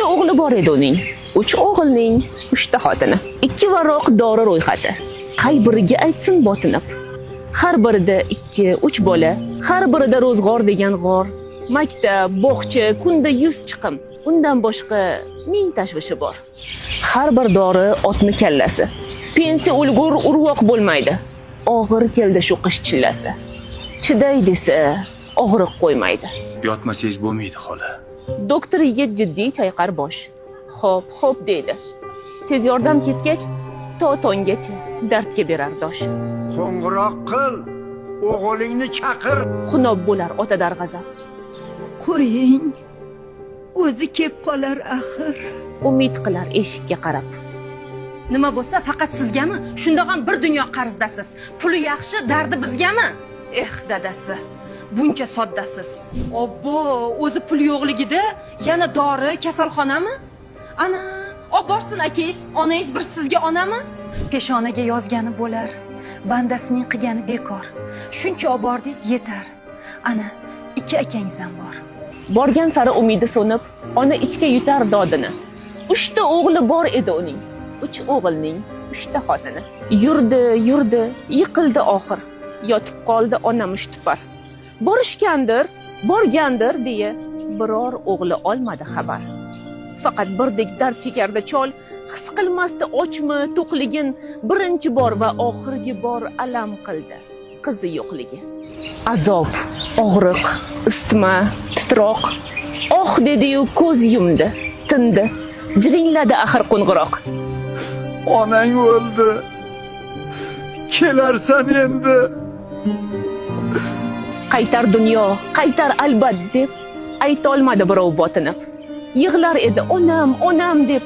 Uchta o'g'li bor edi uning. Uch o'g'ilning uchta xotini. Ikki varoq dori ro'yxati. Qay biriga aytsin botinib. Har birida ikki, uch bola, har birida ro'zg'or degan g'or, maktab, bog'cha, kunda 100 chiqim. Undan boshqa ming tashvishi bor. Har bir dori otni kallasi. Pensiya o'lgur urvoq bo'lmaydi. Og'ir keldi shu qish chillasi. Chiday desa, og'riq qo'ymaydi. Yotmasangiz bo'lmaydi, xola. Doktor yigit jiddiy chayqar bosh. "Xo'p, xo'p", deydi. Tez yordam ketgach, to tonggacha dardga berar dosh. Qo'ng'iroq qil, o'g'lingni chaqir. Xunob bo'lar ota darg'azab. Qo'ying, o'zi kep qolar axir. Umid qilar eshikka qarab. Nima bo'lsa, faqat sizgami? Shundoq ham bir dunyo qarzdasiz. Puli yaxshi, dardi bizgami? Eh, dadasi, buncha soddasiz. Obbo, o'zi pul yo'qligida yana dori, kasalxonami? Ana, olib borsin akangiz, onangiz bir sizga onami? Peshonaga yozgani bo'lar, bandasining qilgani bekor. Shuncha olib bordingiz, yetar. Ana, ikki akangiz ham bor. Borgan sari umidi so'nib, ona ichga yutar dodini. Uchta o'g'li bor edi uning. Uch o'g'ilning uchta xotini. Yurdi, yurdi, yiqildi oxir. Yotib qoldi ona mushtipar. Borishgandir, borgandir deya biror o'g'li olmadi xabar. Faqat birdek dard chekardi chol, his qilmasdi ochmi, to'qligin, birinchi bor va oxirgi bor alam qildi qizi yo'qligi. Azob, og'riq, isitma, titroq. "Oh", dedi-yu ko'z yumdi, tindi. Jiringladi axir qo'ng'iroq. Onang o'ldi. Kelarsan endi. "Qaytar dunyo, qaytar albat", deb aytolmadi birov botinib. Yig'lar edi "onam, onam" deb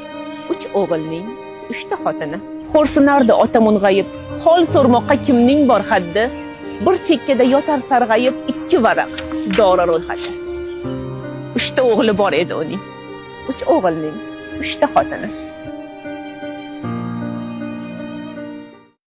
uch o'g'ilning uchta xotini. Xo'rsinardi ota mung'ayib, hol so'rmoqqa kimning bor haddi? Bir chekkada yotar sarg'ayib ikki varaq dori ro'yxati. Uchta o'g'li bor edi uning. Uch o'g'ilning uchta xotini.